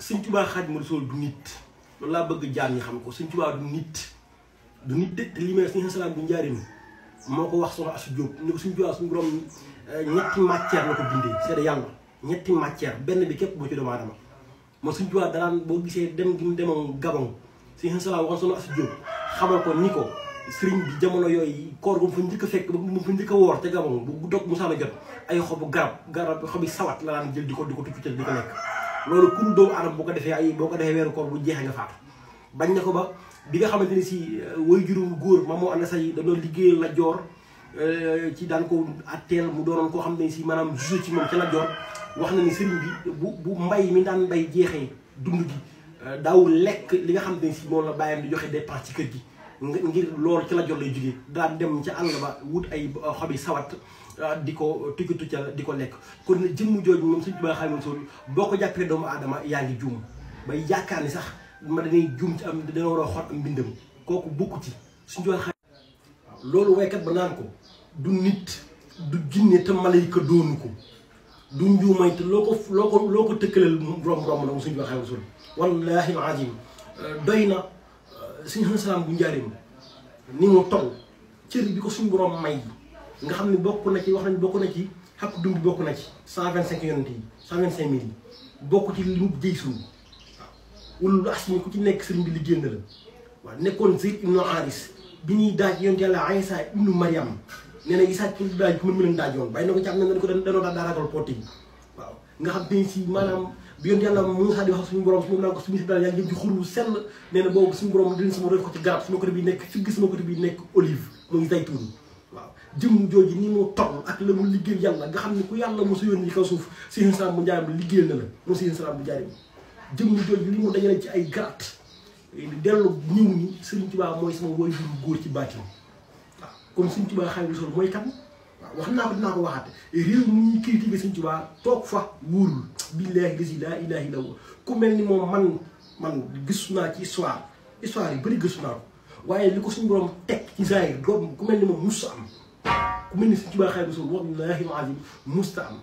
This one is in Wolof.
Sëñ Tuubaa Xaadimu Rasuul du nit loolu laa bëgg jaam ñi xam ko. Sëñ Tuubaa du nit de te li may Sëñ Salaam bu njaarim moo ko wax soxna Asu Jóob ni ko Sëñ Tuubaa suñu borom ñetti matière la ko bindee seede yàlla ñetti matière benn bi képp boo ci doomu aadama moo Sëñ Tuubaa daraan boo gisee dem gi mu demoon Gabon Sëñ Salaam waxoon soxna Asu Jóob xamal ko ni ko sëriñ bi jamono yooyu koor gu mu fa njëkk a fekk ba mu fa njëkk a woor te Gabon bu dog mu saana jot ay xobu garab xobi sawat la daan jël di ko tuccutal di ko lekk loolu ku doomu aadama boo ko defee weeru koor bu jeexee nga faatu bañ na ko ba bi nga xamante ni si way juróom góor Maam Mor Anta Sali dañoo liggéeyal Lat Joor ci daan ko atteel mu doonoon koo xam ne si maanaam juge ci moom ca Lat Joor wax na ni sëriñ bi bu mbay mi daan mbay jeexee dund gi daaw lekk li nga xamante ni si moom la bàyyam di joxe dépense ci kër gi ngir loolu ci Lat Joor lay jógee daan dem ca àll ba wut ay xobi sawat di ko tuccal di ko lekk kon ne jëmm jooju moom Sëñ Tuubaa Xaadimu Rasuul boo ko jàppee doomu aadama yaa ngi juum bay yaakaar ni sax ma dañuy juum ci am dana war a xool am mbindam kooku bokku ci Sëñ Tuubaa loolu waykat ba naan ko du nit du jinne te malayka doonu ko du njuumay te loo ko tëkkaleel romb na moom Sëñ Tuubaa Xaadimu Rasuul wallaahi al-aziim doy na Sëñ Salaam bu njaarim ni mu toll cër bi ko suñu borom may nga xam ne bokk na ci wax nañ bokk na ci xakk dund bokk na ci 125 yonent yi 125 000 yi bokk ci li mu jëy suñu waaw wala as mi ku ci nekk sëriñ bi liggéey na la waaw nekkoon Zayd ibnu Haaris bi ñuy daaj yonent yàlla Iisaa ibnu Maryam nee na Isaa ci daaj ku mën leen daajoon bàyyi na ko ci am na ko danoo daa ragal porte yi waaw nga xam te si maanaam bi yonent yàlla Muusaa di wax suñu borom su naan ko suñu si daal yaa ngi jëm ci xur wu sell nee na boobu suñu borom dina sama def ko ci garab sama côté bi nekk figg sama côté bi nekk olive muy zaytuun waaw jëmm jooju ni mu toll ak la mu liggéey yàlla nga xam ne ku yàlla mosu yónni ci kaw suuf Sëñ Salaam bu njaarim liggéeyal na la moom Sëñ Salaam bu njaarim jëmm jooju li mu dajale ci ay garaat dellu ñëw ni Sëriñ Tuubaa mooy sama woy juru góor ci baatin waaw comme Sëñ Tuubaa Xaadimu Rasuul mooy kan waaw wax naa ko dinaa ko waxaat réew mi ñuy critiquer Sëñ Tuubaa toog fa wóorul billaahi lazi laa ilaaha illa huwa ku mel ni moom man gëstu naa ci histoire yi bëri gëstu naa ko waaye li ko suñu borom teg ci zaahir doom ku mel ni moom musta am ku mel ni Sëñ Tuubaa Xaadimu Rasuul wallaahi al-aziim musta am